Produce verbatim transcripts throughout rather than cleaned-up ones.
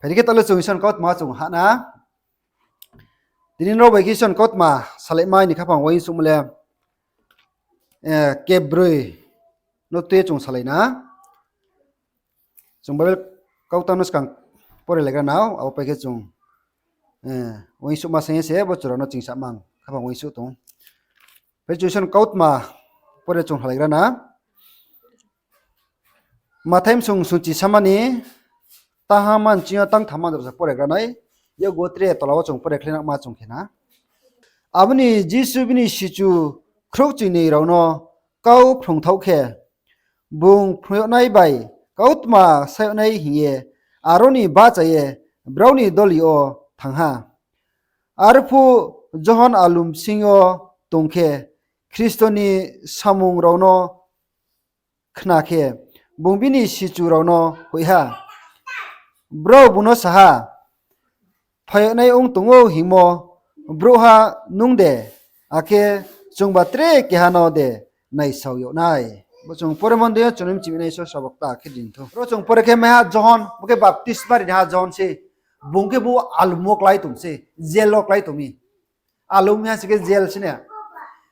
Phai di khe taoh le chung Isor ni kautma chung hah na. Tini nrao bai khe Isor ni kautma salaima ni khaphang uaingsouhmo le, eh, kebroi no tui ye chung salai na. Chung Bible kautang no skang pore laigra na, abo pai khe chung, eh, uaingsouhma saing ye se bo chura no chingsa mang khaphang uaingsouh tong. Phai chung Isor ni kautma pore chung halaigra na. Mathai bsung sungchi sama ni tang ha man ching yo tang tham man rao se pore gra nai. Yakgu tre tola wo chung pore khlai nangma chung khe na. Abo ni Jisu bini sichu khrouhchingnoi rao no kau phrungthaoh khe, bung phrung yag nai bai kautma sa yag nai hing ye aro ni bahcha ye brao ni doli yo thanng ha. Arphuh Johon alum bsing yo tong khe, Khristo ni samung rao no khna khe, bung bini sichu rao no hoih ha. Brao bung no sa ha, Phai yag nai ong tong ou hingmo brouhha nung de, akhe chungba tre keha no de naisao yag nai? Bo chung pore mon dei yo chung ni mchimi nai Isor srabo kta khe di thou. Ro chung pore khe maiha Johon, bo khe baptisma rinaiha Johon se. Bung khe bo alum wo klái tong se, jail wo klái tong mi. Alum ha se khe jail se na.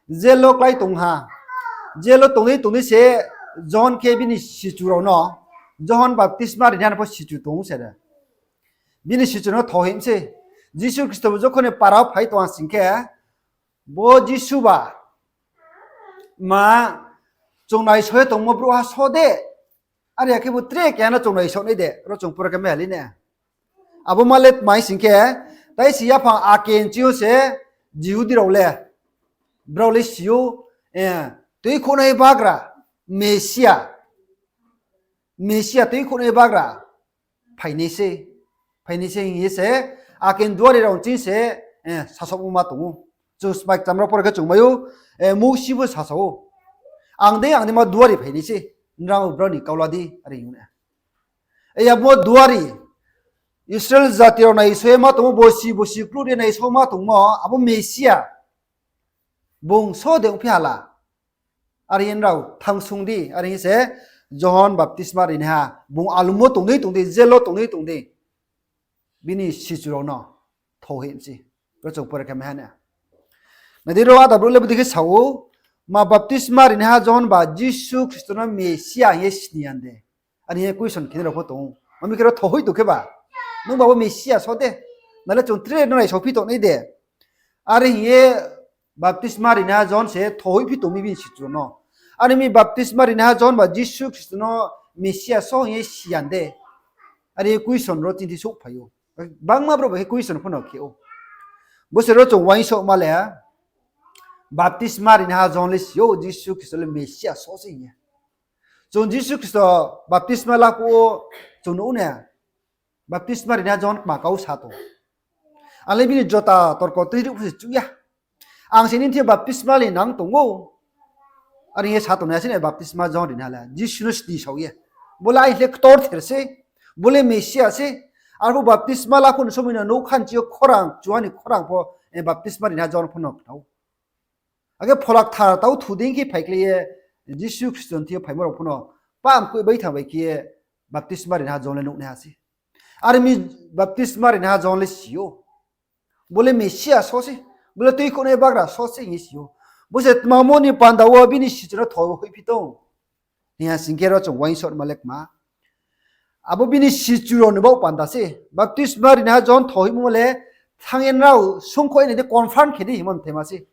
Jail wo klái tong ha. Jail wo tong dei tong dei se Johon khe bini sichu rao no, Johon baptisma rinaiha no pho sichu tong ou se de. Bini sichu no thohhoih mi se. Jisu Khristo bo jokhon ni para wo phai tong ha sing khe, bo Jisu ba ma chung naisao ye tongmo brouhha so de. Are ya khe bo tre keha no chung naisao nai de, ro chung pore khe maiha li na. Abo ma le tma hing sing khe, tai si yaphang ake nching yo se Jihudi rao le, brao le si ou, eh, tuikhouhnai bagra, Mesia, Mesia tuikhouhnai bagra phainai se, phainai se hing ye se, ake ni duari rao nching se, eh, sasaomo ma tong ou. Chung smai kcham rao pore khe chung mai ou, eh, Mousi pho sasao ou, ang dei ang dei ma duari phainai se, nrao brao ni kau la di, are hing ou na. Yabo duari, Israel jati rao naisao ye ma tongmo, bosi bosi kluh ri naisao ma tongmo, abo Mesia, bung so de ongphi ha la? Are ye nrao thanng sung di, are hing se Johon baptisma rinaiha, bung alum wo tong dei tong dei, jail wo tong dei tong dei, bini sichu rao no thohhoih mi se. Ro chung pore khe maiha na. Nai di ro ada brouh le bodei khe sa ou, ma baptisma rinaiha Johon ba Jisu Khristo no Mesia hing ye sini ya de? Are hing ye question khenai rao pho tong ou. Ma mi khe ro thohhoih tong khe ba, nung ba bo Mesia so de, na le chung tre no naisaophi tongnai de? Are hing ye baptisma rinaiha Johon se thohhoihphi tong mi bini sichu rao no. Are mi baptisma rinaiha Johon ba Jisu Khristo no Mesia so hing ye si ya de? Are question rao chini thing souhphai ou. Bangma brouh bai khe question pho no khe ou. Bo se ro chung uaingsouhma le, baptisma rinaiha Johon le si ou Jisu Khristo le Mesia so se hing ye. Chung Jisu Khristo baptisma la phuh wo chung nuh ou na, baptisma rinaiha Johon kma kau sa tong? Ang le bini jota torko tui ruh pho se chuh ya. Ang se nini thing yo baptisma le nang tong ou. Are hing ye sa tongnai ya se na baptisma Johon rinaiha le, Jisu no sini sao ye. Bo le aini le ktor ther se, bo le Mesia se. Arphuh baptisma la phuh ni somoi no nougkha nching yo khorang, chuha ni khorang pho, eh, baptisma rinaiha Johon pho no khna ou. Akhe Phola Kthar tau thu dei khe phaikhlai ye, Jisu Khristo ni thing yo phaimo rao pho no pamkhui bai thang bai khe ye baptisma rinaiha Johon le nuhnaiha se. Are mi baptisma rinaiha Johon le si ou, bo le Mesia so se, bo le tuikhouhnai bagra so se hing ye si ou. Bo se tma mo ni panda wo bini sichu no thohhoihphi tong? Hing ya sing khe ro chung uaingsouhma le kma, abo bini sichu rao ni baoh panda se. Baptisma rinaiha Johon thohhoihmo le, thanng ye nrao sungkhoih nai di, confirm khe di hingmo mthaima se.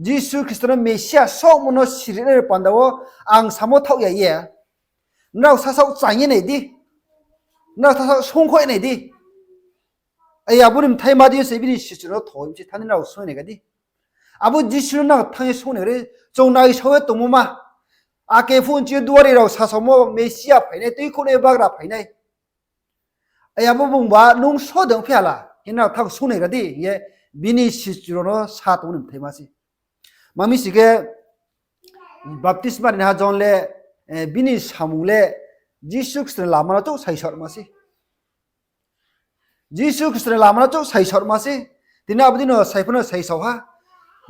Jisu Khristo no Mesia souhmo no sirinai ni panda wo ang samo thaoh ya ye, nrao sasaoh chaing ye nai di, nrao sasaoh sungkhoih nai di. Ai abo ni mthaima di se bini sichu no thohhoih mi se, thani nrao sung nai ga di. Abo Jisu no nang thanng ye sung nai ga di, chung naisao ye tongmo ma. Ake phuh nching yo duari rao sasaomo Mesia phainai, tuikhouhnai bagra phainai. Ai abo bung ba nung so de ongphi ha la, hing nrao thanng sung nai ga di hing ye bini sichu rao no sa tong ni mthaima se. Ma mi sing khe, baptisma rinaiha Johon le, eh, bini samung le Jisu Khristo ni lama no chouh saisorma se. Jisu Khristo ni lama no chouh saisorma se. Tini abo dei no sai pho no saisao ha.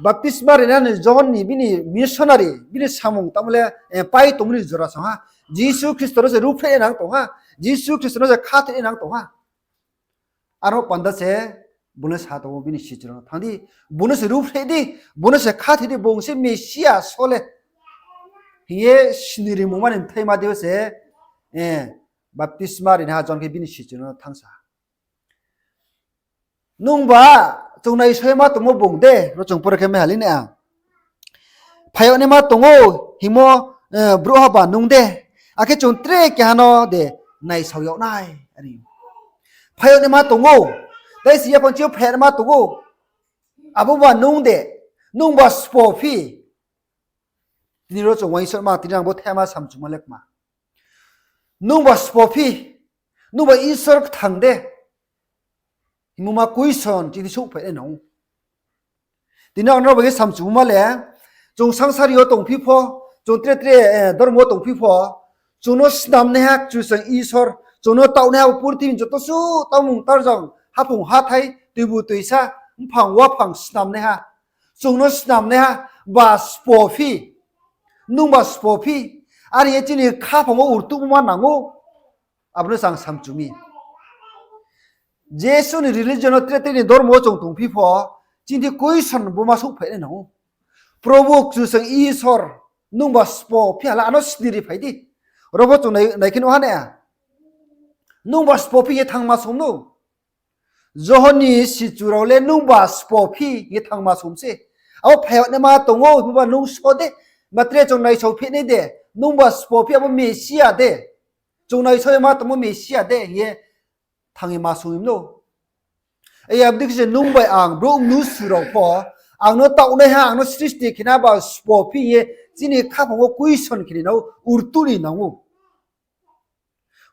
Baptisma rinaiha ni Johon ni bini missionary, bini samung tamo le, eh, pai tongmo ni jora sa ha. Jisu Khristo no se ruhphreh nai nang tong ha. Jisu Khristo no se khathoi nai nang tong ha. Aro panda se bung le sa tong ou bini sichu rao no, thanng di, bung no se ruhphreh di, bung no se khathoi di, bung se Mesia so le. Hing ye sini rimungma ni bthaima dei yo se, eh, baptisma rinaiha Johon khe bini sichu rao no thanng sa ha. Nungba chung naisaonaima tongmo bung de, ro chung pore khe mai ha le nai a. Phai yag naima tong ou hingmo, eh, brouhha ba nung de, akhe chung tre keha no de naisao yag nai, are. Phai yag naima tong ou, tei si yaphang chini yo phai yag naima tong ou, abo ba nung de, nungba sbo phi. Tini ro chung uaingsouhma, tini ang bo thema samchuma le kma. Nungba sbo phi, nungba Isor kthang de hingmo ma question chini souhphai nai nang ou. Tini ang nrao bai khe samchuma le, chung sangsari yo tongphi pho, chung tre tre, eh, dormo wo tongphi pho, chung no snamnaiha Kchusoyang Isor, chung no taohnaiha bo purthimbi joto suh tangmung tarjang, haphung hathái, tuibu tuisa, mphang waphang snamnaiha, chung no snamnaiha ba sbo phi, nungba sbo phi, are ye chini khaphang wo urtuhmo ma nang ou. Abo no se ang samchu mi. Jesu ni religion no, tre tre ni dormo wo chung tongphi pho, chini question bo ma souhphai nai nang ou. Probhu Kchusoyang Isor, nungba sbo phi hala ano sini ri phai di. Ro pho chung nai, nai khe nuh ha nai a. Nungba sbo phi ye thanngma som no. Johon ni sichu rao le nungba sbo phi ye thanngma som se. Abo phai yag naima tong ou, himba nung so de, ma tre chung naisao phi nai de, nungba sbo phi abo Mesia de. Chung naisaonaima tongmo Mesia de hing ye thanng ye ma song no. Ai abo dei khe se nung bai ang, brouh mnusu rao pho, ang no taohnaiha, ang no srishti khenaiha ba sbo phi hing ye chini khaphang wo question khe ni nang ou, urtuh ni nang ou.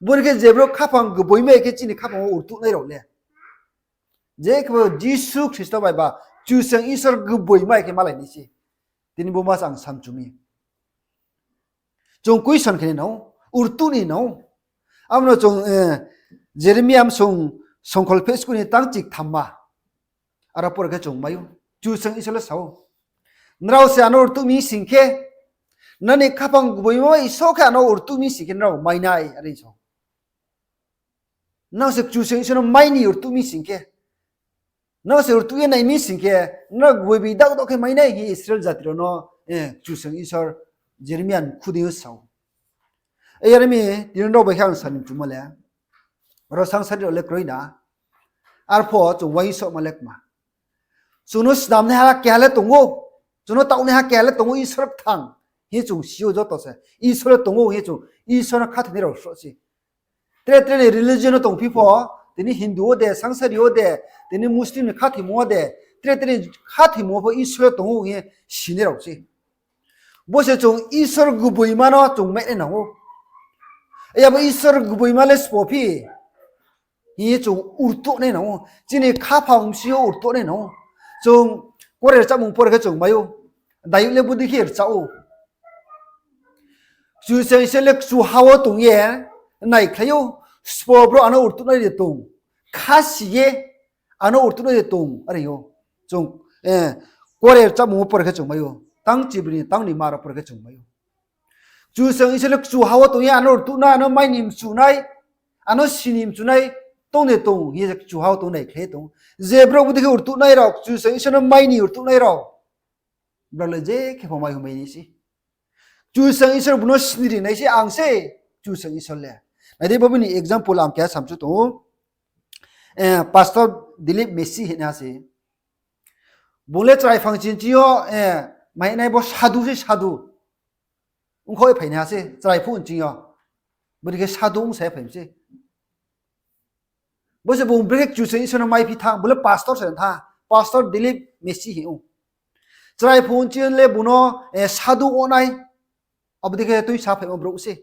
Bo ni khe je brouh khaphang gboima khe chini khaphang wo urtuhnai rao le, je khe bo Jisu Khristo bai ba Kchusoyang Isor gboima khe malai nai se. Tini bo ma se ang samchu mi. Chung question khe ni nang ou, urtuh ni nang ou. Abo no chung, eh, Jeremia bsung songkhol pheh sku ni tang chik thamma. Aro por khe chung mai ou. Kchusoyang Isor le sa ou, nrao se ano urtuh mi sing khe, nrao ni khaphang gboima bai so khe ano urtuh mi sing khe nrao mai nai, are sa ou. Nrao se Kchusoyang Isor no mai ni urtuh mi sing khe, nrao se urtuh ye nai mi sing khe, nrao gboi bi daoh daoh khe mai nai hing ye Israel jati rao no, eh, Kchusoyang Isor Jeremia ni khudei yo sa ou. Ai are mi, tini nrao bai khe ang sa ni mchumo le, ro sangsari rao le kroi na. Arpho chung uaingsouhma le kma. Chung no snamnaiha keha le tong ou, chung no taohnaiha keha le tong ou, Isor kthang hing ye chung si ou joto se. Isor le tong ou hing ye chung, Isor no khathoinai rao sroh se. Tre tre ni religion no tongphi pho, tini Hindu wo de, sangsari wo de, tini Muslim ni khathoimo wo de, tre tre ni khathoimo wo pho Isor le tong ou hing ye sinai rao se. Bo se chung Isor gboima no chung mai nai nang ou. Ai abo Isor gboima le sbo phi hing ye chung urtuh nai nang ou. Chini khaphang bsing yo urtuh nai nang ou. Chung kuare rchamung por khe chung mai ou. Dayud le bodei khe rcha ou. Kchusoyang Isor le kchuha wo tong ye naikhlai ou, sbo brouh ano urtuhnai de tong, khasi ye ano urtuhnai de tong, are ou. Chung, eh, kuare rchamung wo por khe chung mai ou. Tang chibri ni tang ni ma rao por khe chung mai ou. Kchusoyang Isor le kchuha wo tong ye ano urtuhnai, ano mai ni mchu nai, ano si ni mchu nai, tong de tong hing ye kchuha wo tong naikhlai tong. Je brouh bodei khe urtuhnai rao, Kchusoyang Isor no mai ni urtuhnai rao, brao le je khe pho mai hung mai nai se. Kchusoyang Isor bung no sini ri nai se, ang se Kchusoyang Isor le. Nai di, bo bini example ang keha samchu tong ou. Eh, Pastor Dilip Messi hingnaiha se. Bung le chrai phang ching ching yo, eh, mai nai bo sadu se sadu. Ongkho ye phainaiha se, chrai phuh ching yo. Bodei khe sadu ongsa ye phai mi se. Bo se bung brekhe Kchusoyang Isor no maiphi thanng, bo le pastor se thanng, Pastor Dilip Messi hing ou. Chrai phuh ching le bung no, eh, sadu ong nai. Abo dei khe tuisa phaimo brouh se.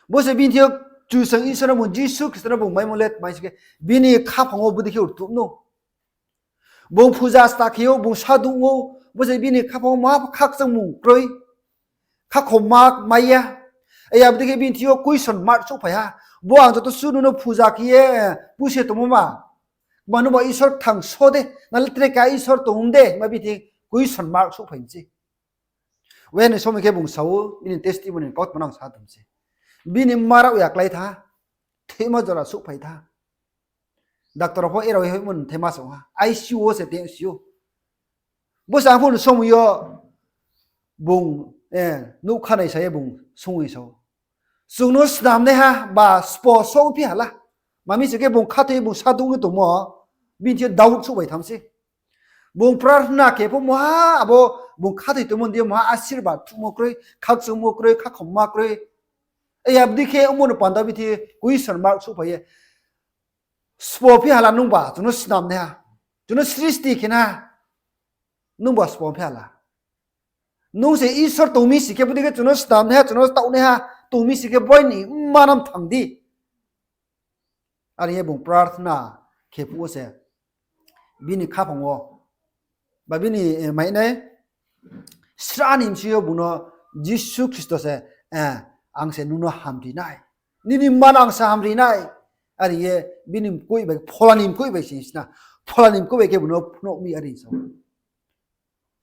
Bo se bini thing yo Kchusoyang Isor no bung, Jisu Khristo no bung maimo le tma hing khe, bini khaphang wo bodei khe urtuh no. Bung phuja sta khe ou, bung sadu ong ou, bo se bini khaphang wo ma khakchangmung kroi. Khakhomma mai ya. Ai abo dei khe bini thing yo question mark souhphai ha. Bo ang joto suh nung no phuja khe ye, puse tongmo ma. Mano ba Isor kthang so de, na le tre keha Isor tong de, ma bini thing question mark souhphai mi se. Wai ni somoi khe bung sa ou, bini testimony kautma no ang sa tong se. Bini mma rao ya klái tha, thoimo jora souhphai tha. Doctor rao pho erao ye hoihmo ni thai ma sa ha, I C U wo se tong si ou. Bo se arphuh ni somoi yo bung, eh, nougkha nai sa ye bung sung ye sa ou, chung no snamnaiha ba spo sophi ha la. Mami se khe bung khathoi bung sadung ye tongmo, bini thing yo doubt souhphai tham se. Bung prarthana khe pho mungha abo bung khathoi tongmo ni deing yo mungha asirbad thuhmo kroi, khakchangmo kroi, khakhomma kroi. Abo dei khe ongmo ni panda bini thing yo question mark souhphai ye. Spo phi ha la nungba, chung no snamnaiha, chung no srishti khe naiha, nungba spo phi ha la. Nung se Isor tong mi si khe, bodei khe chung no snamnaiha, chung no taohnaiha tong mi si khe, boi ni mma no mthang di. Are ye bung prarthana khe phuh wo se, bini khaphang wo, ba bini, eh, mainai, sra ni bsing yo bung no Jisu Khristo se, eh, ang se nung no hamri nai. Nini mma no ang se hamri nai. Are ye bini mkoih bai, phola ni mkoih bai sing sna. Phola ni mkoih bai khe bung no phnuh mi are sa ou.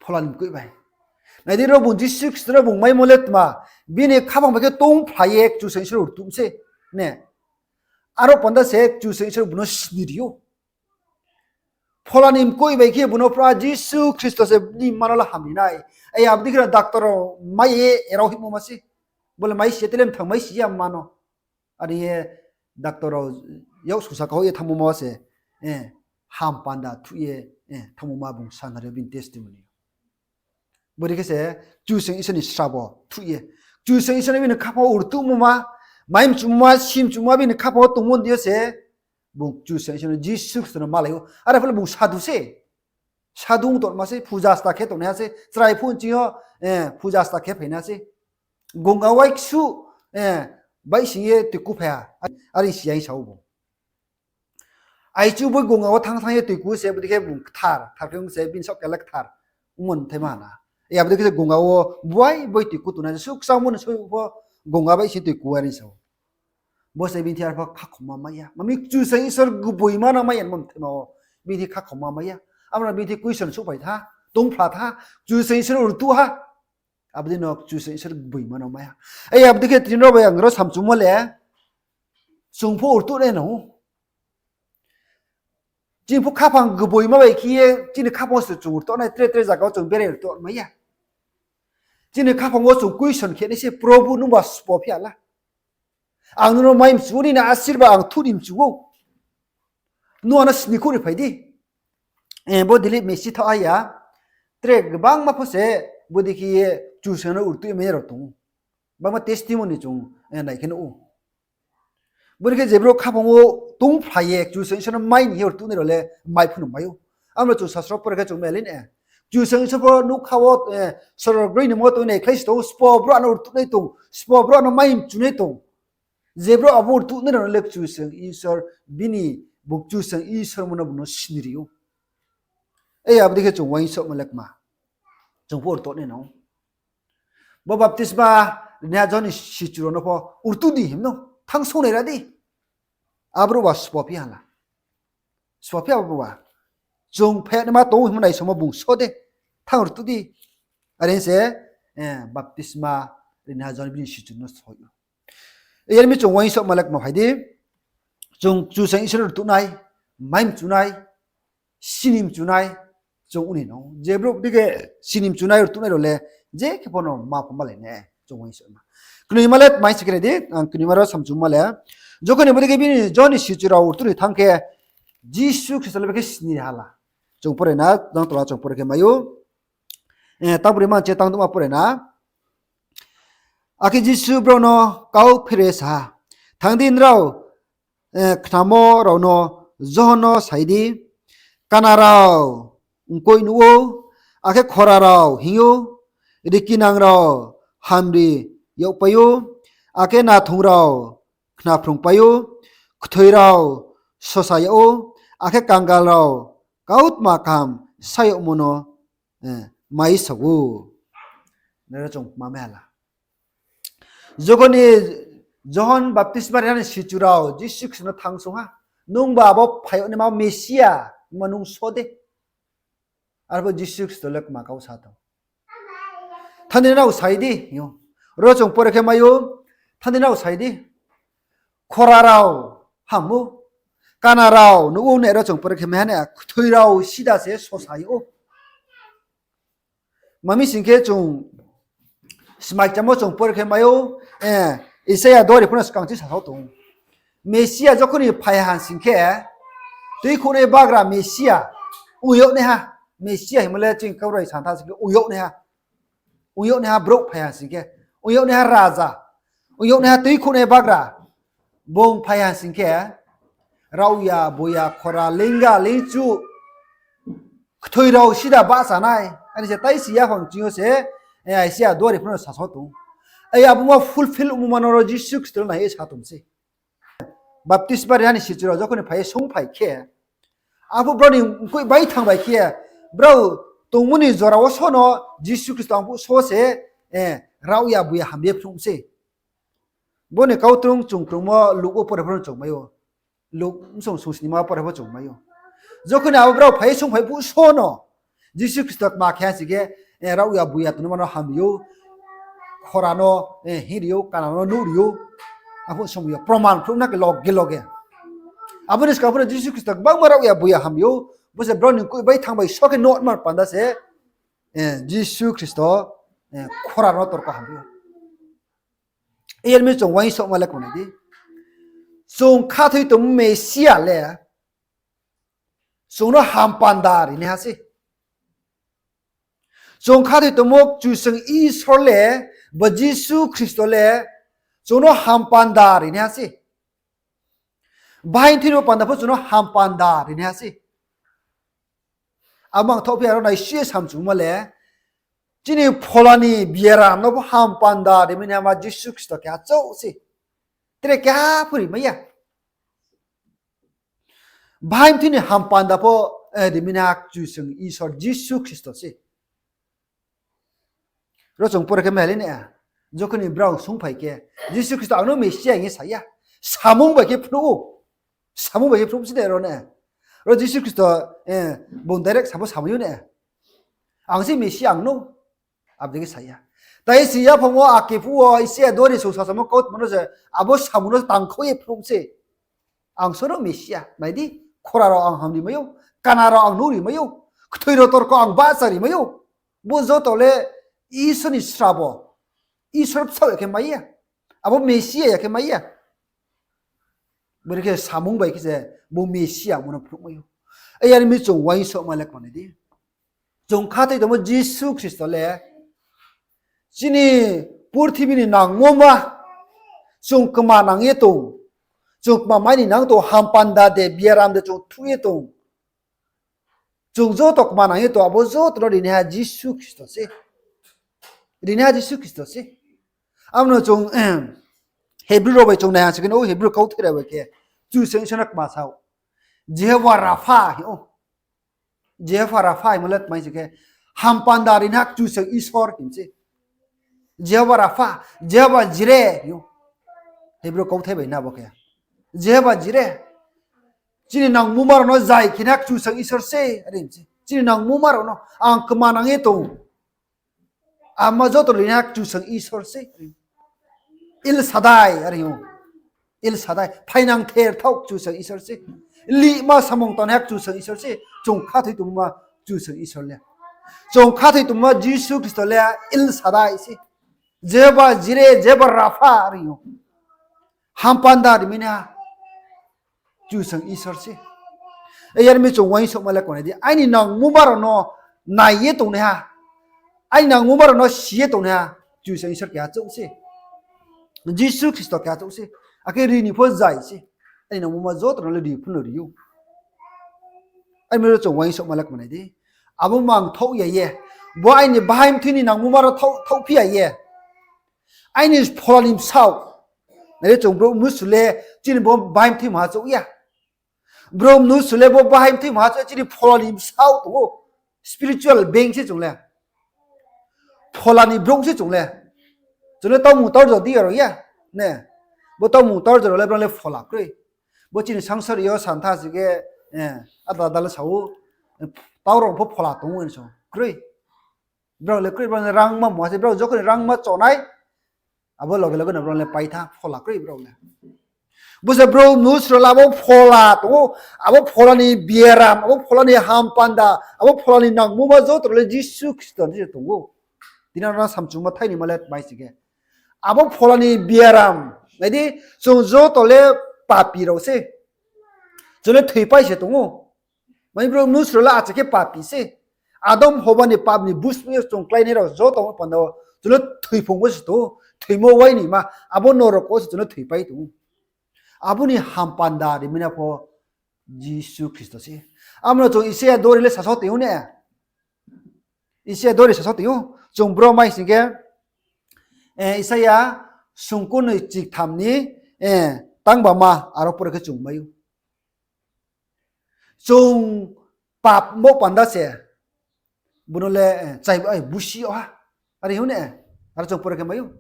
Phola ni mkoih bai. Nai di ro bung Jisu Khristo no bung maimo le tma, bini khaphang bai khe tongphlai ye Kchusoyang Isor rtuh se. Ne. Aro panda se Kchusoyang Isor bung no sni ri ou. Phola ni mkoih bai khe bung no pra Jisu Khristo se bini mma no la hamri nai. Abo dei khe doctor rao mai ye rao hoihmo ma se. Bo le mai si ya, tele mthang mai si ya mma no. Are ye doctor rao yak susa kahoih ye thanngmo ma se, eh, ham panda thuh ye, eh, thanngmo ma bung sa nari bini testimony. Bodei khe se Kchusoyang Isor ni srabo thuh ye, Kchusoyang Isor ni bini khaphang wo rtuhmo ma, mai mchumo ma, si mchumo ma bini khaphang wo tongmo ni deing yo se, bung Kchusoyang Isor no, Jisu Khristo no malai ou. Are pho le bung sadhu se. Sadhu ong tongma se, puja sta khe tongnaiha se, chrai phuh nching yo, eh, puja sta khe phainaiha se. Gonga wai ksu, eh, baihsing ye toiku phai ha, are si ya hing sa ou bung. Aichu boi gonga wo thanng thanng ye toiku se, bodei khe bung kthar, kthar khe ong se, bini saoh kela kthar ongmo ni thai ma ha na. Abo dei khe se gonga wo boi boi toiku tongnai se, suh kchangmo ni soi pho gonga baihsing toiku are sa ou. Bo se bini thing arpho khakhomma mai ya. Mami Kchusoyang Isor gboima no mai ya, mom thai ma wo. Bini thing khakhomma mai ya. Abo no bini thing question souhphai tha, tongphla tha, Kchusoyang Isor rtuh ha. Abo dei no Kchusoyang Isor gboima no mai ya. Abo dei khe tini ro bai ang ro samchumo le, chung pho rtuh nai nang ou. Chini pho khaphang gboima bai khe ye, chini khaphang wo se chung rtuh nai, tre tre zaga wo chung berai rtuh mai ya. Chini khaphang wo chung question khe nai se, Probhu, nungba sbo phi ha la. Ang nung no mai mchu ou, nini asirbad ang thuh ni mchu ou. Nung ano sni khouh ri phai di. Eh, bo Dilip Mesi thaoh ha ya. Tre gbangma pho se bodei khe ye Kchusoyang no rtuh mai rao tong ou. Gbangma testimony chung, eh, nai khe nuh ou. Bodei khe je brouh khaphang wo tongphlai ye Kchusoyang Isor no mai ni ye rtuhnai rao le mai pho no mai ou. Abo no chung sasro pore khe chung mai lai na. Kchusoyang Isor pho nougkha wo, eh, sorgo ni mo tongnai khlai si tong ou, sbo brouh ano rtuhnai tong, sbo brouh ano mai mchunai tong. Je brouh abo rtuhnai rao no le Kchusoyang Isor bini, bung Kchusoyang Isor mo no bung no sni ri ou. Abo dei khe chung uaingsouhma le kma. Chung pho rtuh nai nang ou. Bo baptisma rinaiha Johon ni sichu rao no pho rtuh di him no, thanng song nai ra di. Abrouh ba sbo phi ha la. Sbo phi abo ba. Chung phainaima tong ou hingmo naisomo bung so de. Thanng rtuh di. Are se, eh, baptisma rinaiha Johon bini sichu no soi ou. Yar mi chung uaingsouhma le kma phai di. Chung Kchusoyang Isor rtuhnai, mai mchunai, sini mchunai, chung ong nai nang ou. Je brouh dei khe sini mchunai rtuhnai rao le, je khe pho no ma pho malai nai, chung uaingsouhma. Knoima le tmai se khe nai di, ang knoima rao samchuma le. Jokhon ni bodei khe bini Johon ni sichu rao rtuh ni thanng khe, Jisu Khristo le bo khe sni ri ha la. Chung pore na, jang tola chung pore khe mai ou. Eh, tang pore man che tang duma pore na. Akhe Jisu brao no kau phere sa ha, Thanng di, nrao, eh, khnamo rao no Johon no sai di, kana rao mkoih nuh ou, akhe khora rao hing ou, rikinang rao hamri yagpai ou, akhe nathong rao khnaphrungpai ou, kthoi rao sosa yag ou, akhe kangal rao kautma kaham sa yagmo no, eh, mai sa ou. Nrao chung ma mai ha la. Jokhon ni Johon baptisma rinaiha ni sichu rao Jisu Khristo no thanng song ha, Nungba abo phai yag naima Mesia, ma nung so de. Arpho Jisu Khristo le kma kau sa tong. Thani nrao sai di, hing ou. Ro chung pore khe mai ou, thani nrao sai di. Khora rao ham ou, kana rao nuh ou ne ro chung pore khe mai ha ne, kthoi rao sida se sosa ou. Mami sing khe chung smai chamo chung pore khe mai ou, Isaia dori pho no skang chi sasao tong ou. Mesia jokhon ni phai ha sing khe, tuikhouhnai bagra Mesia, ong yag naiha, Mesia hingmo le ching Kaubru bai santha sing khe ong yag naiha. Ong yag naiha brouh phai ha sing khe, ong yag naiha raja, ong yag naiha tuikhouhnai bagra, bung phai ha sing khe, raohya, boya, khora, lingga, lingchu, kthoi rao sida bahcha nai. Ani se taisi yaphang ching yo se, Isaia dori pho no sasao tong ou. Ai abo ma fulfill ongmo ma no ro Jisu Khristo nai ye sa tong sei. Baptisma ri ha ni sichu rao jokhon ni phai ye sungphai khe, arphuh brao ni mkoih baithang bai khe, brao tongmo ni jora wo so no Jisu Khristo arphuh so se, raohya boya ham ye phnuh sei. Bo ni kautrung chung krungmo Luk wo pore pho no chung mai ou. Luk bsong sungsnima pore pho chung mai ou. Jokhon ni abo brao phai ye sungphai phuh so no Jisu Khristo kma khe ha sing khe, raohya boya tongnai ma no hamri ou, khora no hinngri ou, kana no nuhri ou. Arphuh somoi yo proman phnuh na khe loge loge. Abo ni skang pho no Jisu Khristo gbangma raohya boya hamri ou, bo se brao ni mkoih baithang bai so khe nuhma panda se, Jisu Khristo khora no torka hamri ou. Iyar mi chung uaingsouhma le kmanai di. Chung khathoi tongmo Mesia le chung no hampanda rinaiha sei. Chung khathoi tongmo Kchusoyang Isor le, bo Jisu Khristo le chung no hampanda rinaiha sei. Bahaing thoi ni panda pho chung no hampanda rinaiha sei. Abo ang thaohphi aro naisuh ye samchungmo le, chini phola ni biaram no pho hampanda rimai naiha ma Jisu Khristo keha chouh sei. Tre keha pho rimai ya. Bahaing thoi ni hampanda pho rimai naiha Kchusoyang Isor Jisu Khristo sei. Ro chung pore khe mai ha le ne, jokhon ni brao sungphai khe, Jisu Khristo ang no Mesia hing ye sa ya. Samung bai khe phnuh ou. Samung bai khe phnuh si de ro ne. Ro Jisu Khristo, bung direct sa pho samai ou ne, ang se Mesia ang no. Abo dei khe sa ya. Tai si yaphang wo akephuh wo Isaia dori sungsasamo kautma no se, abo samung no tangkhau ye phnuh sei. Ang so no Mesia, nai di, khora rao ang hamri mai ou, kana rao ang nuhri mai ou, kthoi rao torko ang bahchari mai ou. Bo joto le Isor ni srabo, Isor bsaoh ya khe mai ya. Abo Mesia ya khe mai ya. Bini khe samung bai khe se bo Mesia mo no phnuh mai ou. Iyar mi chung uaingsouhma le kmanai di. Chung khathoi tongmo Jisu Khristo le chini purthimbi ni nangmo ma, chung kma nang ye tong, chung kma mai ni nang tong, hampanda de, biaram de chung thuh ye tong, chung joto kma nang ye tong, abo joto no rinaiha Jisu Khristo se. Rinaiha Jisu Khristo se. Abo no chung Hebrew rao bai chung naiha se khe, o Hebrew kauthai rao bai khe Kchusoyang Isor no kma sa ou, Jehova Rapha hing ou. Jehova Rapha hingmo le tmai se khe, hampanda rinaiha Kchusoyang Isor hing se. Jehova Rapha, Jehova Jire hing ou. Hebrew kauthai bai na bo khe. Jehova Jire. Chini nangmoma rao no zai khe naiha Kchusoyang Isor se, are hing se. Chini nangmoma rao no ang kma nang ye tong, ama joto rinaiha Kchusoyang Isor se. El Shaddai are hing ou. El Shaddai, phainang therthao Kchusoyang Isor se. Lihma samung tangnaiha Kchusoyang Isor se. Chung khathoi tongma Kchusoyang Isor le, chung khathoi tongma Jisu Khristo le El Shaddai se. Jehova Jire, Jehova Rapha are hing ou. Hampanda rimai naiha Kchusoyang Isor se. Iyar mi chung uaingsouhma le kmanai di, aini nangmoma rao no nai ye tongnaiha, aini nangmoma rao no si ye tongnaiha Kchusoyang Isor keha chouh se. Jisu Khristo keha chouh se. Akhe ri ni pho zai se. Aini nangmoma joto no le ri pho no ri ou. Iyar mi ro chung uaingsouhma le kmanai di. Abo mang thaoh ya ye, bo aini bahaing thoi ni nangmoma rao thaoh, thaohphi ya ye, aini phola ni bsaoh. Nai di, chung brouh mnusu le chini bo bahaing thoi maha chouh ya. Brouh mnusu le bo bahaing thoi maha chouh ya, chini phola ni bsaoh tong ou. Spiritual being se chung le. Phola ni brouh se chung le. Chung le taumung taujor di rao ya. Ne. Bo taumung taujor rao le brao le phola kroi. Bo chini sangsari yo santha si khe, ada ada le sa ou, tau rao pho phola tong ou hing so. Kroi. Brao le kroi, brao le rangma mungha se, brao jokhon ni rangma chonai, abo loge loge no brao le paitha, phola kroi brao le. Bo se brouh mnusu rao le abo phola tong ou, abo phola ni biaram, abo phola ni hampanda, abo phola ni nangmoma joto rao le Jisu Khristo ni se tong ou. Tini nrao samchungma thai ni ma le tma hing khe, abo phola ni biaram, nai di, chung joto le papi rao se. Chung le thoipai se tong ou. Mani brouh mnusu rao le acha khe papi se. Adam Hoba ni pap ni buskang yo chung kláinai rao joto panda wo chung le thoiphung wo se tong ou, thoimo wai ni ma, abo norok wo se chung le thoipai tong ou. Abo ni hampanda rimai na pho Jisu Khristo se. Amo no chung Isaia dori le sasaoh tong ou ne. Isaia dori sasaoh tong ou. Chung bro mai sing khe, Isaia sungkurnoi chiktham ni tangbama aro pore khe chung mai ou. Chung papmo panda se, bung no le chaibai busi yag ha, are hing ou ne, aro chung pore khe mai ou.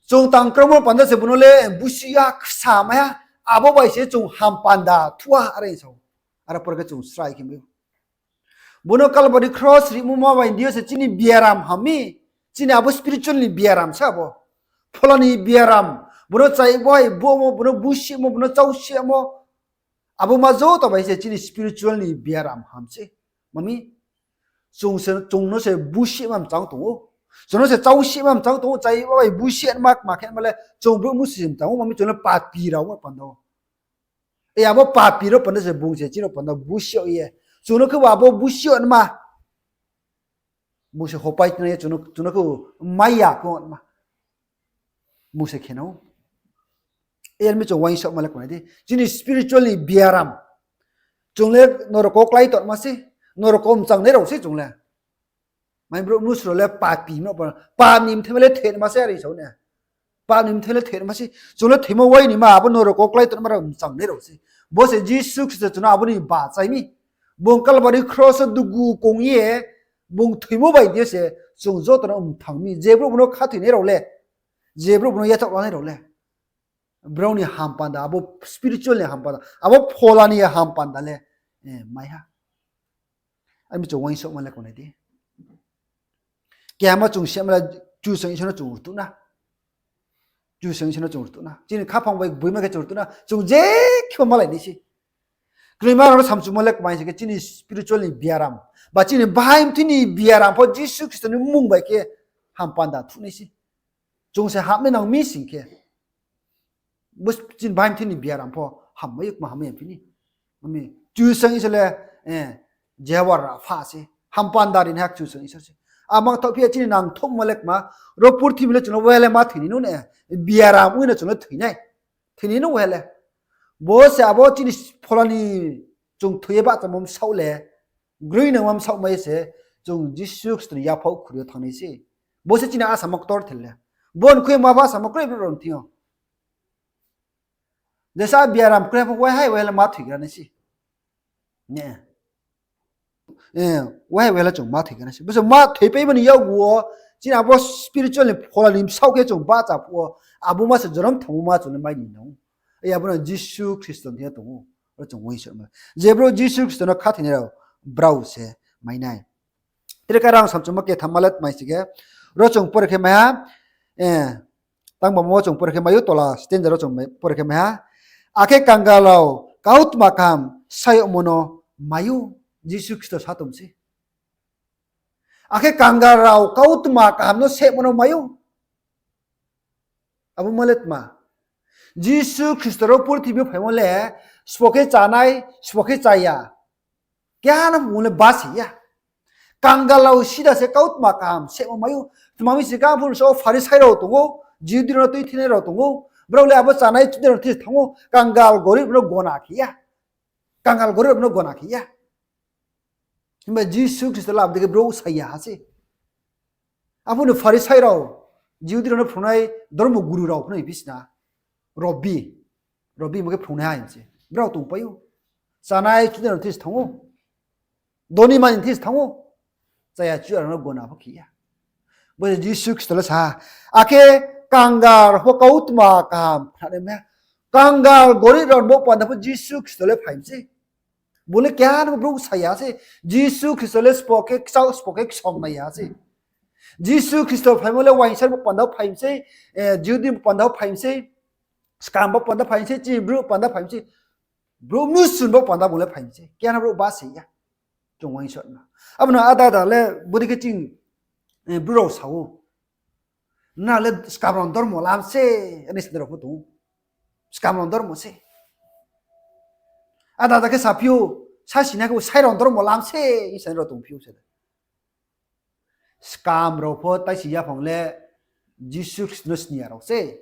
Chung tangkramo panda se bung no le busi yag ha, ksa mai ha, abo bai se chung hampanda thuh ha, are hing sa ou. Aro pore khe chung srai khe mai ou. Bung no Kalbari kros rimo ma bai deing yo se chini biaram ham mi, chini abo spiritual ni biaram se abo. Phola ni biaram, bung no chaibai bumo, bung no busimo, bung no chausimo, abo ma joto bai se chini spiritual ni biaram ham se. Mami, chung se, chung no se busi ma mchang tong ou. Chung no se chausi ma mchang tong ou, chaibai busi ma kma khe ma le chung brouh mnusu se mchang ou, mami chung no papi rao ma panda wo. Abo papi rao panda se bung se chini panda busi yag ye. Chung no khe bo abo busi yag ma. Bung se hopai tinai ye chung no khe maya khe ma. Bung se khe no. Yar mi chung uaingsouhma le kma nai di. Chini spiritual ni biaram. Chung le norok wo klái tongma se, norok wo mchangnai rao se chung le. Mai brouh mnusu rao le papi no, pap ni mthaima le thoima se, are sa ou ne. Pap ni mthaima le thoima se. Chung le thoimo wai ni ma, abo norok wo klái tongma rao mchangnai rao se. Bo se Jisu Khristo chung no abo ni bachai mi. Bung Kalbari kros wo dugu kong ye, bung thoimo bai deing yo se, chung joto no mthang mi. Je brouh bung no khathoinai rao le, je brouh bung no yachaoh lanai rao le, brao ni hampanda, abo spiritual ni hampanda, abo phola ni hampanda le mai ha. Are mi chung uaingsouhma le kma nai di. Kehama chung sema le Kchusoyang Isor no chung rtuh na. Kchusoyang Isor no chung rtuh na. Chini khaphang bai gboima khe chung rtuh na. Chung je kheba malai nai se. Kroima rao no samchungmo le kma hing khe chini spiritual ni biaram, ba chini bahai mthi ni biaram pho Jisu Khristo ni mmung bai khe hampanda thuh nai se. Chung se ham nai nang mi sing khe, bo chini bahai mthi ni biaram pho hammai kma hammai ya phi ni. Kchusoyang Isor le Jehoba Rapha se, hampanda rinaiha Kchusoyang Isor se. Amang thaoh phi ya chini nangthouhma le kma, ro purthimbi le chung no wele ma thoi ni no ne, biaram ong ye no chung no thoi nai. Thoi ni no wele. Bo se abo chini phola ni chung thoi ye bahchamo bsaoh le, groinangma bsaoh mai ye se, chung Jisu Khristo ni yaphaoh khuri yo thanng nai se. Bo se chini asamo ktor thel le. Bo ni khui ma ba asamo kroi brouh rao ni thing yo. Jesa biaram kroi pho wahai wahai le ma thoigra nai se. Wahai wahai le chung ma thoigra nai se. Bo se ma thoipaimo ni yakgu wo, chini abo spiritual ni phola ni bsaoh khe chung bahcha phuh wo, abo ma se jonom thanngmo ma chung le mai ni nang ou. Abo no Jisu Khristo ni thing yo tong ou. Aro chung uaingsouh ma. Je brouh Jisu Khristo no khathoinai rao, brao se mai nai. Tre khe rang samchungmo ketham ma le tma hing khe, ro chung pore khe mai ha, tangbamo wo chung pore khe mai ou, tola stanza ro chung pore khe mai ha. Akhe kangal rao kautma kaham sa yagmo no mai ou, Jisu Khristo sa tong se. Akhe kangal rao kautma kaham no sehmo no mai ou. Abo ma le tma? Jisu Khristo ro purthimbi yo phaimo le, sbo khe chánai, sbo khe chá ya. Keha no bung le basi ya. Kangal rao sida se kautma kaham sehmo mai ou. Tma mi sing khe, arphuh so Pharisai rao tong ou, Jihudi rao no tuithinai rao tong ou. Brao le abo chánai chudai rao no this thanng ou, kangal gorib rao no gona khe ya. Kangal gorib rao no gona khe ya. Himba Jisu Khristo le abo dei khe brouh sa ya ha se. Arphuh ni Pharisai rao, Jihudi rao no phrungnai dormo guru rao pho no hing phi sna, Rabbi, Rabbi hingmo khe phrungnaiha hing se. Brao tongpai ou. Chánai chudai rao no this thanng ou. Doni mani this thanng ou. Chaya chuya rao no gona pho khe ya. Bo se Jisu Khristo le sa ha. Akhe kangal rao pho kautma kaham khnanai mai ha. Kangal gorib rao ni bo panda pho Jisu Khristo le phai mi se. Bo le keha no brouh sa ya se. Jisu Khristo le sbo khe kchao, sbo khe ksom nai ya se. Jisu Khristo phaimo le uaingsouhmo panda phai mi sei, Jihudi panda phai mi sei, skam bo panda phai mi sei, chini brouh panda phai mi sei, brouh mnusu bo panda bung le phai mi sei. Keha no brouh ba se ya. Chung uaingsouhma. Abo no ada ada le bodei khe ching brouh rao sa ou. Nrao le skam rao ni dormo lam se, ani sa nai rao pho tong ou. Skam rao ni dormo se. Ada ada khe saphi ou, sasi na khe bo sai rao ni dormo lam se, hing sa nai rao tongphi ou se. Skam rao pho taisi yaphang le Jisu Khristo no sni ya rao se.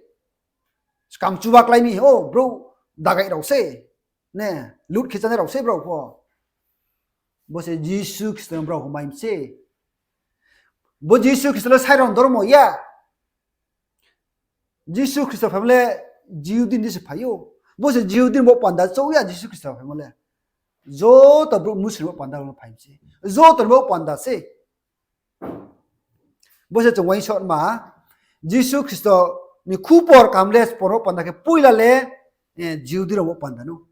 Skam chuba klái mi, o, brouh dagai rao se. Ne, lut khe chánai rao se brao pho. Bo se Jisu Khristo no brao pho mai mi se. Bo Jisu Khristo le sai rao ni dormo ya. Jisu Khristo phaimo le Jihudi ni se phai ou. Bo se Jihudi ni bo panda chouh ya Jisu Khristo phaimo le. Joto brouh mnusu ni bo panda phai mi se. Joto ni bo panda se. Bo se chung uaingsouhma, Jisu Khristo ni khupor kaham le sbo ni bo panda khe poila le Jihudi rao bo panda no.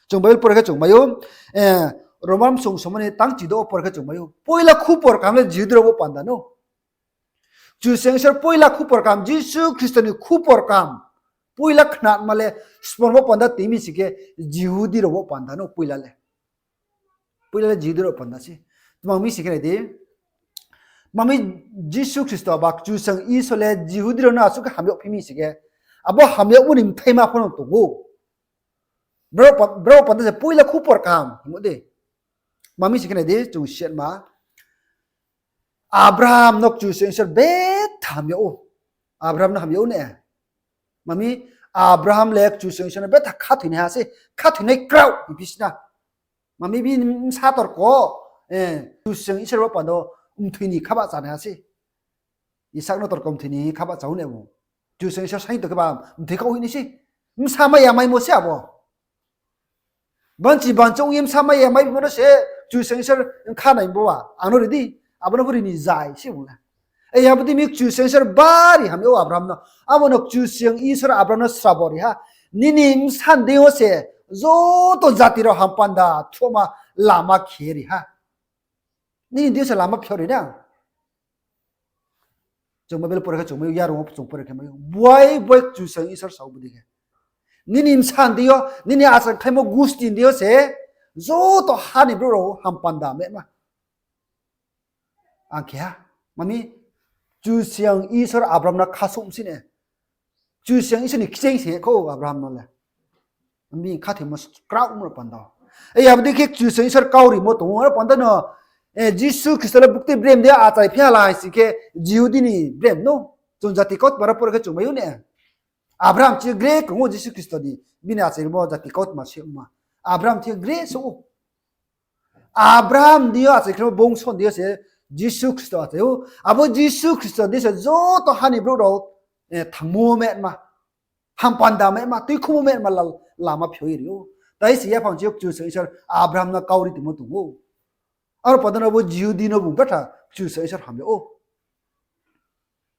Chung Bible pore khe chung mai ou, Roman bsong somani tang chido wo pore khe chung mai ou. Poila khupor kaham le Jihudi rao bo panda no. Kchusoyang Isor poila khupor kaham, Jisu Khristo ni khupor kaham poila khnama le sbo ni bo panda toi mi sing khe Jihudi rao bo panda no poila le. Poila le Jihudi rao panda se. Tma mi sing khe nai di. Tma mi Jisu Khristo ba Kchusoyang Isor le Jihudi rao no asuh khe hamyagphi mi sing khe, abo hamyagmo ni bthaima pho no tong ou. Brao panda se poila khupor kaham hingmo de. Tma mi sing khe nai di, chung siatma. Abraham no Kchusoyang Isor betha hamyag ou. Abraham no hamyag ou ne. Tma mi Abraham le Kchusoyang Isor no betha khathoinaiha se, khathoinai krao hingphi sna. Tma mi bini bsa torko, Kchusoyang Isor bo panda mthoi ni khabahchanaiha se. Isak no torko mthoi ni khabahcha ou ne bung. Kchusoyang Isor saing tong khe ba mthoi khaoh hoih nai se. Bsa mai ya maimo se abo. Banchi banchouh ye bsa mai ya maimo no se Kchusoyang Isor khanai bo ba. Ang no ri di, abo no pho ri ni zai se bung le. Abo dei mi Kchusoyang Isor bari hamyag ou Abraham no. Abo no Kchusoyang Isor Abraham no srabo ri ha. Nini bsa ni deing yo se joto jati rao hampanda thuhma lama khe ri ha. Nini deing yo se lama phiao ri na. Chung Bible pore khe chung mai ou, yarung wo chung pore khe mai ou. Buai buai Kchusoyang Isor sa ou bodei khe. Nini bsa ni deing yo, nini achai khlaimo gusti ni deing yo se joto ha ni brouh rao hampanda mehma. Ang khe ha, tma mi Kchusoyang Isor Abraham no khasouh mi se ne. Kchusoyang Isor ni kcheng se kho Abraham no le. Bini khathoimo kraohmo rao panda. Abo dei khe Kchusoyang Isor kau rimo tong ou, aro panda no, Jisu Khristo le buktui brem de achai phi ha la hai sing khe Jihudi ni brem no. Chung jati kautma rao pore khe chung mai ou ne. Abraham thing yo gre krung ou Jisu Khristo ni, bini achaimo jati kautma se ongma. Abraham thing yo gre se ou. Abraham deing yo achai khe bongso deing yo se Jisu Khristo achai ou. Abo Jisu Khristo deing se joto ha ni brouh rao thangmo mehma, hampanda mehma, tuikhouhmo mehma lama phiao ye ri ou. Tai se yaphang chi yo Kchusoyang Isor Abraham no kau ri tongmo tong ou. Aro panda no bo Jihudi no bung betha Kchusoyang Isor hamyag ou.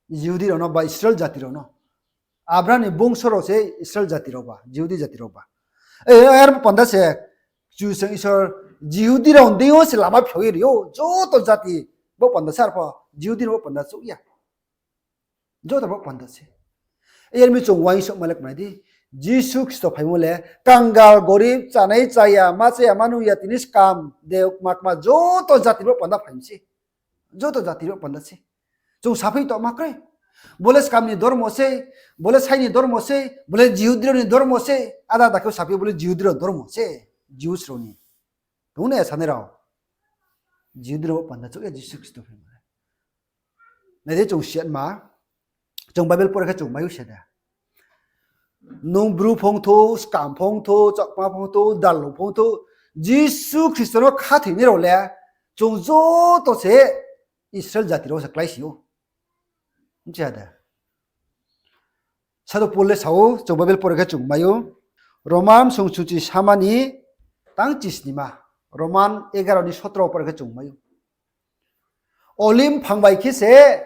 Jihudi rao no ba Israel jati rao no. Abraham ni bongso rao se Israel jati rao ba, Jihudi jati rao ba. Aro panda se Kchusoyang Isor Jihudi rao ni deing yo se lama phiao ye ri ou, joto jati bo panda se, arpho Jihudi rao bo panda chouh ya. Joto bo panda se. Yar mi chung uaingsouhma le kmai di. Jisu Khristo phaimo le kangal, gorib, chánai, cháya, ma cháya, ma nuh ya, tini skam, de, kma kma, joto jati bo panda phai mi se. Joto jati bo panda se. Chung saphi tongma kroi. Bo le skam ni dormo se, bo le sai ni dormo se, bo le Jihudi rao ni dormo se, ada ada khe saphi bo le Jihudi rao ni dormo se, Jews rao ni. Tong ne sanai rao. Jihudi rao bo panda chouh ya Jisu Khristo phaimo le. Nai di chung siatma, chung Bible pore khe chung mai ou se de. Nung Bru phongthou, skam phongthou, Chakma phongthou, Dalung phongthou, Jisu Khristo no khathoinai rao le, chung joto se Israel jati rao se kláisi ou. Bchi ha de. Sadhu Paul le sa ou, chung Bible pore khe chung mai ou. Roman songsuchi sama ni tang chisnima. Roman egaro ni sotro pore khe chung mai ou. Olive phang bai khe se,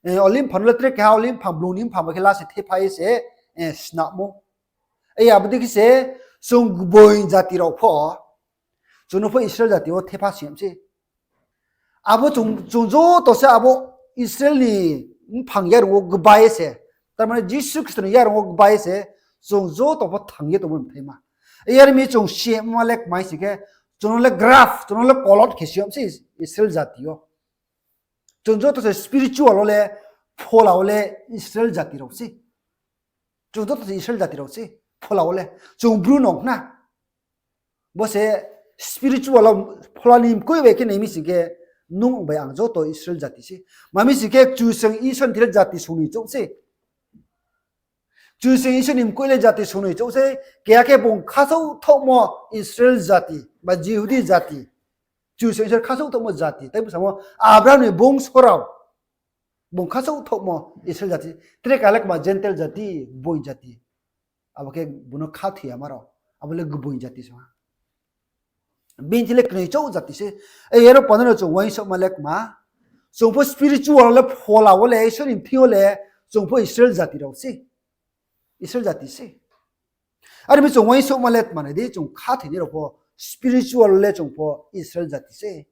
olive phang no le tre keha olive phang, blung ni phang bai khe la se thepha ye se, snamo. Abo dei khe se, chung gboing jati rao pho, Chung no pho Israel jati wo thepha sing yag mi sei. Abo chung, chung joto se abo Israel ni mphang yarung wo gbai se, tar mane Jisu Khristo ni yarung wo gbai se, chung joto pho thang ye tongmo mthaima. Yar mi chung sima le kmai sing khe, chung no le graft, chung no le kolot khe sing yag mi sei Israel jati yo. Chung joto se spiritual wo le, phola wo le Israel jati rao sei. Chung joto se Israel jati rao sei, phola wo le. Chung Bru no khna. Bo se spiritual wo phola ni mkoih bai khe nai mi sing khe, nung bai ang joto Israel jati sei. Ma mi sing khe Kchusoyang Isor ni thing le jati songnoi chouh sei. Kchusoyang Isor ni mkoih le jati songnoi chouh sei, keha khe bung khasouhthaohmo Israel jati, ba Jihudi jati. Kchusoyang Isor khasouhthaohmo jati. Tai bung samo Abraham ni bungso rao. Bung khasouhthaohmo Israel jati. Tre keha le kma Gentile jati, gboing jati. Abo khe bung no khathoi yama rao. Abo le gboing jati se ha. Bini thing le knoi chouh jati se. Ei, aro panda no chung uaingsouhma le kma. Chung pho spiritual le phola wo le, Isor ni thing yo le, chung pho Israel jati rao sei. Israel jati sei. Are mi chung uaingsouhma le tma nai di, chung khathoinai rao pho spiritual le chung pho Israel jati sei.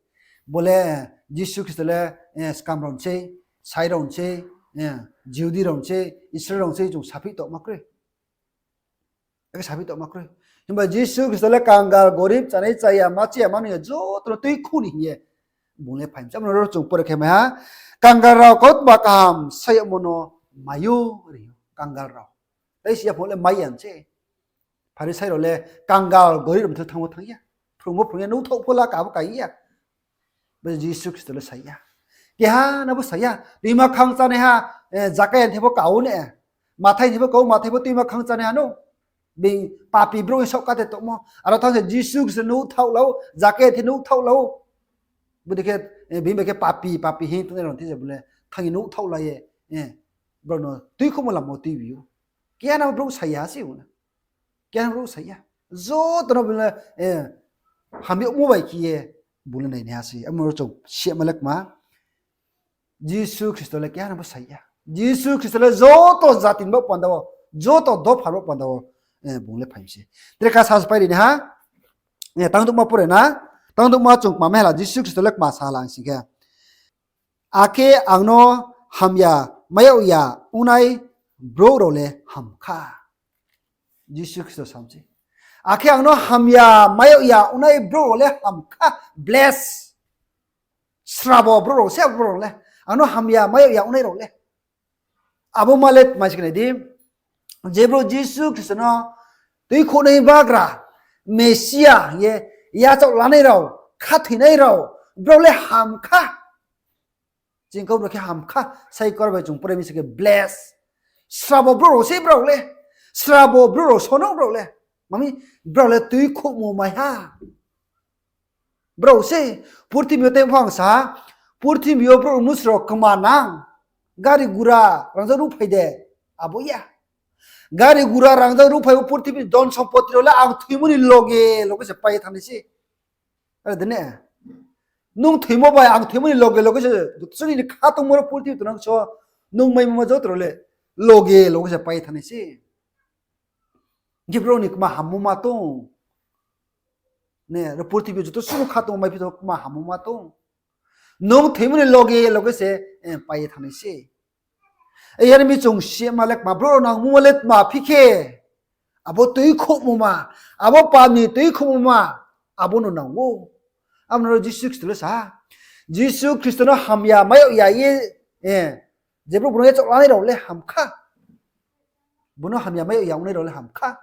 Bo le Jisu Khristo le, eh, skam rao ni sei, sai rao ni sei, eh, Jihudi rao ni sei, Israel rao ni sei chung saphi tongma kroi. Akhe saphi tongma kroi. Himba Jisu Khristo le kangal, gorib, chanai chaya, ma chaya, ma nung ya, joto no tuikhouh ni hing ye bung le phai mi sei. Abo no ro chung pore khe mai ha, kangal rao kautma kaham sa yagmo no mai ou, ri ou, kangal rao. Tai si ya pho le mai ya se. Pharisai rao le kangal, gorib rao mthoi thanng pho thanng ya. Phrung pho phrung ya, nouhthaoh pho la ka pho ka ya. Bo Jisu Khristo le sa ya. Keha no bo sa ya. Tuima khangchánaiha, eh, Zakaia ni thing pho ka ou ne. Mathai ni thing pho ka ou, Mathai pho tuima khangchánaiha no. Bini papi brouh ni saoh kate tongmo. Aro thanng se Jisu Khristo nouhthaoh la ou, Zakaia ni thing nouhthaoh la ou. Bodei khe, eh, bini bai khe papi, papi hing tongnai rao ni thing se bo le thanng ye nouhthaoh la ye, eh, brao no tuikhouhmo lama wo tuibi ou. Keha no brouh sa ya se bo le. Keha no brouh sa ya. Joto no bo le, eh, hamyagmo bai khe ye bung le nainaiha se. Amo ro chung sima le kma. Jisu Khristo le keha no bo sa ya. Jisu Khristo le joto jati ni baoh panda wo, joto dopha ni baoh panda wo, eh, bung le phai mi se. Tre kasa se pai ri nai ha. Eh, tang dukma pore na. Tang dukma chung kma mai hala, Jisu Khristo le kma sa hala hing sing khe, akhe ang no hamya mai yag ya ongnai brouh rao le ham kha. Jisu Khristo sa mi se. Akhe ang no hamya mai yag ya ongnai brouh rao le ham kha. Bless. Srabo brouh rao se abo brouh rao le. Ang no hamya mai yag ya ongnai rao le. Abo ma le tma se khe nai di. Je brouh Jisu Khristo no tuikhouhnai bagra, Mesia hing ye yachaoh lanai rao, khathoinai rao, brao le ham kha. Chini kau no khe ham kha, sai kor bai chung pore mi se khe bless. Srabo brouh rao se brao le. Srabo brouh rao sono brao le. Ma mi, brao le tuikhouhmo mai ha. Brao se, purthimbi yo tei phang sa, purthimbi yo brouh mnusu rao kma nang, gari gura rangzag ruhphai de, abo ya. Gari gura rangzag ruhphai bo purthimbi ni dhon sompoti rao le ang thoimo ni loge loge se pai ye thanngnai se. Are de ne? Nung thoimo bai ang thoimo ni loge loge se, joto se nini khatungmo rao purthimbi tongnang so, nung maimo ma joto rao le loge loge se pai ye thanngnai se. Hing khe brao ni kma hammo ma tong. Ne, ro purthimbi joto suh khatungmo maiphi tong kma hammo ma tong. Nung thoimo ni loge loge se, eh, pai ye thanngnai se. Yar mi chung sima le kma, brouh rao nangmo ma le tma phi khe, abo tuikhouhmo ma, abo pap ni tuikhouhmo ma, abo no nang ou. Abo no ro Jisu Khristo le sa ha. Jisu Khristo no hamya mai yag ya ye, eh, je brouh bung no yachaoh lanai rao le ham kha. Bung no hamya mai yag ya ongnai rao le ham kha.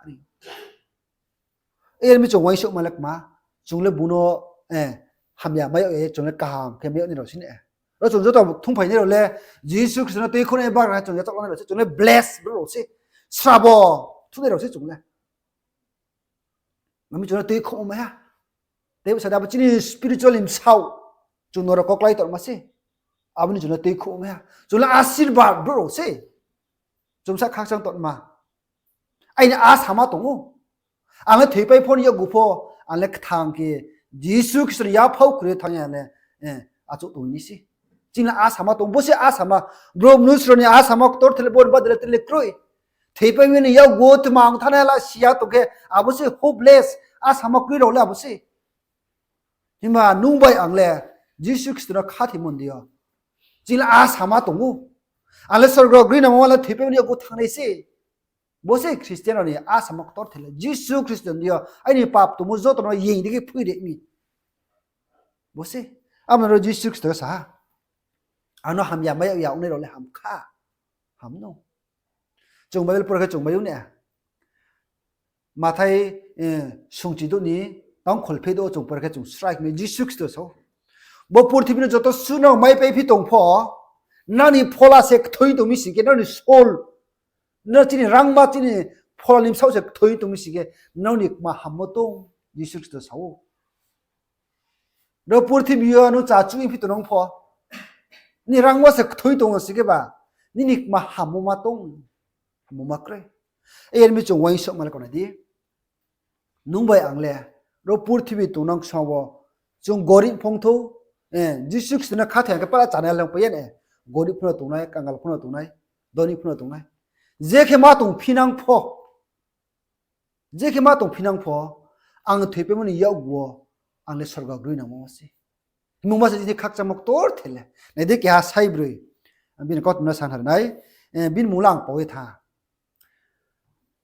Yar mi chung uaingsouhma le kma, chung le bung no, eh, hamya mai yag ya ye chung le kaham khe mai yag nai rao se ne. Ro chung joto thungphainai rao le, Jisu Khristo no tuikhouhnai bagra chung yachaoh lanai rao se, chung le bless brouh rao se. Srabo thunai rao se chung le. Ma mi chung no tuikhouhmo mai ha. Tei bsa de abo chini spiritual ni bsaoh, chung no ro koklái tongma se. Abo ni chung no tuikhouhmo mai ha. Chung le asirbad brouh rao se. Chung sa khakchang tongma. Aini asama tong ou. Ang le thoipai pho ni yakgu pho, ang le kthang khe Jisu Khristo ni yaphao kri ye thanng ya le, eh, achouh tong nai se. Chini le asama tong, bo se asama, brouh mnusu rao ni asama ktor thele bo ni bade le tre le kroi. Thoipai mi ni yakgu tma ang thanng ya la si ya tong khe, abo se hopeless, asama kroi rao le abo se. Himba nung bai ang le Jisu Khristo no khathoimo ni deing yo chini le a sama tong ou. Ang le sorgo groinangmo le thoipaimo ni yakgu thanng nai se. Bo se Christian rao ni a sama ktorther le, Jisu Khristo ni deing yo aini pap tongmo joto no yeng di khe phoiri mi. Bo se. Abo no ro Jisu Khristo sa ha, ang no hamya mai yag ya ongnai rao le ham kha. Ham no. Chung Bible pore khe chung mai ou ne. Mathai, sungchi douh ni tang kholpheh douh wo chung pore khe chung srai khe mi Jisu Khristo sa ou, bo purthimbi no joto suh no maipai phi tong pho, nrao ni phola se kthoi tong mi sing khe, nrao ni soul, nrao chini rangma chini phola ni bsaoh se kthoi tong mi sing khe, nrao ni kma hammo tong, Jisu Khristo sa ou. Ro purthimbi yo nung cha chuh phi tongnang pho, nini rangma se kthoi tong sing khe ba, nini kma hammo ma tong, hammo ma kroi. Yar mi chung uaingsouhma le kau nai di. Nung bai ang le ro purthimbi tongnang ksa wo, chung gorib phung thou, Jisu Khristo no khathoi ya khe para chánai le pai ya ne, gorib pho no tongnai, kangal pho no tongnai, doni pho no tongnai. Je khe ma tong phinang pho, je khe ma tong phinang pho, ang thoipaimo ni yakgu wo ang le sorgo groinangmo se. Himba se chini khakchangmo ktorther le. Nai di keha saibroi, bini kautma no sanhar nai, bini mmung le ang pao ye tha.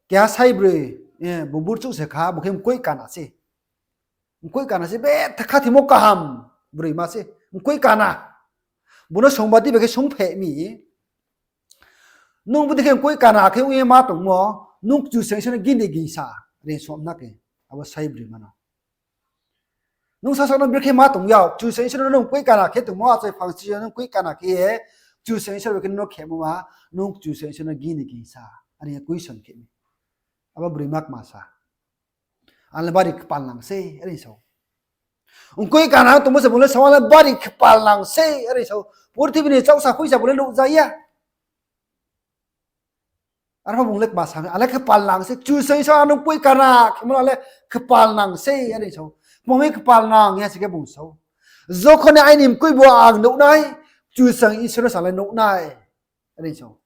Keha saibroi, bung burchouh se kha, bung khe mkoih kana se. Mkoih kana se, betha khathoimo kaham broima se, mkoih kana. Bung no songba di bai khe sungpheh mi, nung bodei khe mkoih kana khe ong ye ma tongmo, nung Kchusoyang Isor no gini gingsa, reing song na khe, abo saibroi ma no. Nung sasaoh no brekhe ma tong ya, Kchusoyang Isor no nung mkoih kana khe tongmo, achai phangchi yo nung mkoih kana khe ye, Kchusoyang Isor bai khe nung no khemo ma, nung Kchusoyang Isor no gini gingsa, are ye question khe mi. Abo broima kma sa, ang le bari kpalnang se, are sa ou. Mkoih kana tongmo se bung le sa ou, ang le bari kpalnang se, are sa ou. Purthimbi ni chauhsa phoisa bung le nuhja ya. Arpho bung le kma sa, ang le kpalnang se, Kchusoyang Isor ano mkoih kana khemo no ang le kpalnang se, are sa ou. Kma mi kpalnang ya se khe bung sa ou, jokhon ni aini mkoih bo ang nuh nai, Kchusoyang Isor no sa le nuh nai, are sa ou.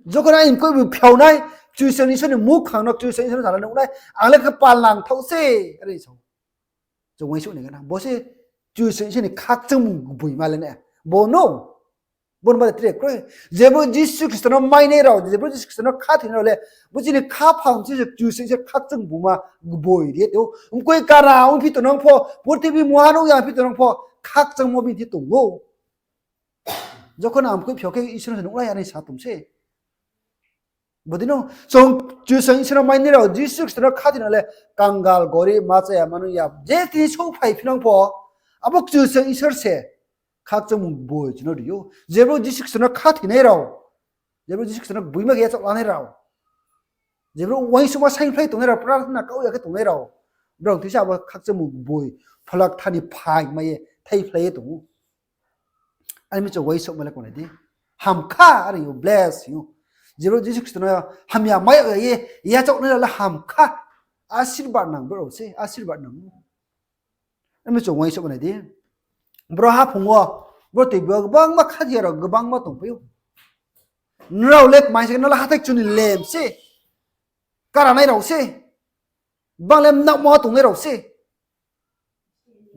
Jokhon ni aini mkoih bo phiao nai, Kchusoyang Isor ni muhkhang no, Kchusoyang Isor no sa le nuh nai, ang le kpalnang thaoh se, are sa ou. Chung uaingsouh nai gana, bo se Kchusoyang Isor ni khakchangmung gboima le na. Bo no, bo no ba de tre kroi. Jebro Jisu Khristo no mainai rao, jebro Jisu Khristo no khathoinai rao le, bo chini khaphang se Kchusoyang Isor khakchang buma gboi ri ye tong ou. Mkoih kana ongphi tongnang pho, purthimbi muha no ya phi tongnang pho, khakchangmo bini thing tong ou. Jokhon ang mkoih phiao khe Isor no se nuh nai, are sa tong se. Bodei no chung Kchusoyang Isor no mainai rao, Jisu Khristo no khathoinai le, kangal, gorib, ma chaya, ma nung ya, je tini souhphai phinang pho, abo Kchusoyang Isor se khakchangmung gboi chung no ri ou. Jebro Jisu Khristo no khathoinai rao, jebro Jisu Khristo no gboima khe yachaoh lanai rao, jebro uaingsouhma saingphlai tongnai rao, prarthana kau ya khe tongnai rao, brao thing se abo khakchangmung gboi, Phola Kthar ni phaingmai ye thaiphlai ye tong ou. Are mi chung uaingsouhma le kau nai di. Ham kha, are ou, bless hing ou. Jebro Jisu Khristo no hamya mai ya ye yachaoh nai rao le ham kha. Asirbad nang brao se, asirbad nang. Are mi chung uaingsouhma nai di. Bro haphung wo, bro toi bo gbangma khathoi ya rao gbangma tongpai ou. Nrao le kmai se khe, nrao le hathái kchu ni lem se. Karanai rao se. Bang le mnaohmo tongnai rao se.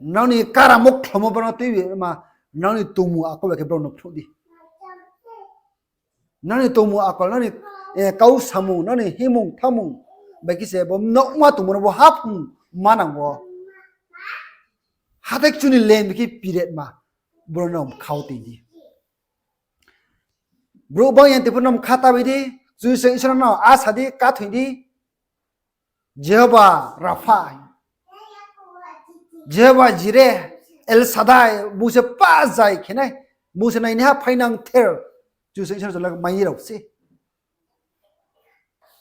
Nrao ni karamo khlomo brao no tuibi ma, nrao ni tongmung akol bai khe brao no phnuh di. Nrao ni tongmung akol, nrao ni kau samung, nrao ni himung thamung bai khe se bo mnaohma tongmo no bo haphung manang wo hathái kchu ni lem bai khe piret ma, brao no mkhau tong di. Brouh bang yang tei pho no mkha ta bai di, Kchusoyang Isor no asa di, kathoi di. Jehovah Rapha, Jehovah Jireh, El Shaddai, bung se pah zai khe nai, bung se nainaiha phainang ther, Kchusoyang Isor no chung le mai rao se.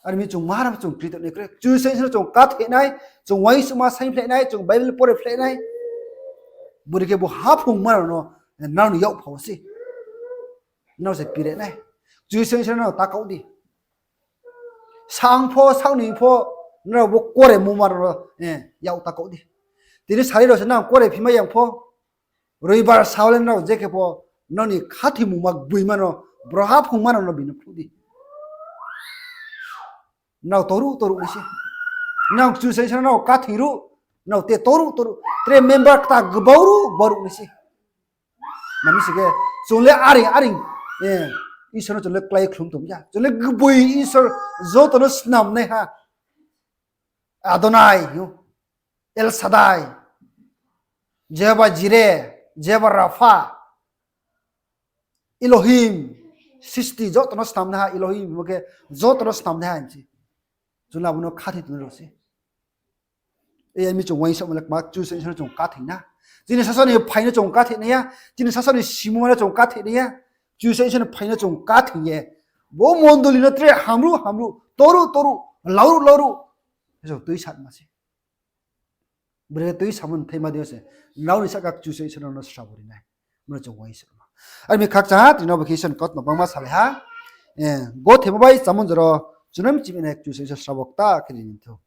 Are mi chung mara chung kri tongnai kre, Kchusoyang Isor no chung kathoi nai, chung uaingsouhma saingphlai nai, chung Bible pore phlai nai. Bori khe bo haphung ma rao no, nrao ni yak pha wo se. Nrao se pire nai. Kchusoyang Isor no ta kau di. Sang pho, sang ni pho, nrao bo kore mungma rao no, yak ta kau di. Tini sari rao se nang kore phimai yang pho, Roibar sa wo le nrao je khe pho, nrao ni khathoimungma gboima no, bro haphung ma rao no bini phnuh di. Nrao toruh toruh nai se. Nrao Kchusoyang Isor no nrao kathoi ruh, Nrao te toruh toruh, tre member kta gbau ruh gbau ruh nai se. Mami se khe, chung le areing areing, Isor no chung le klái khlum tong ya. Chung le gboi Isor, joto no snamnaiha. Adonai, El Shaddai, Jehovah Jireh, Jehovah Rapha, Elohim, sristi joto no snamnaiha, Elohim hingmo khe joto no snamnaiha hing se. Chung le abo no khathoi tongnai rao se. Ei mi chung uaingsouhmo le kma, Kchusoyang Isor no chung khathoi na. Chini sasao ni phai no chung khathoi nai ya, chini sasao ni simung no chung khathoi nai ya, Kchusoyang Isor ni phai no chung khathoi ye. Bo mondoli no tre hamruh hamruh, toruh toruh, lauruh lauruh, chung tuisama se. Brekhe tuisamo ni thaima dei yo se, nrao ni sahka Kchusoyang Isor no srabo ri nai. Bo no chung uaingsouhma. Ar mi khakchang ha, tini bo khe Isor ni kautma bangma salai ha. Gothemo bai chámung jora, chung no mchimai nai Kchusoyang Isor srabo kta khe ri ni thou.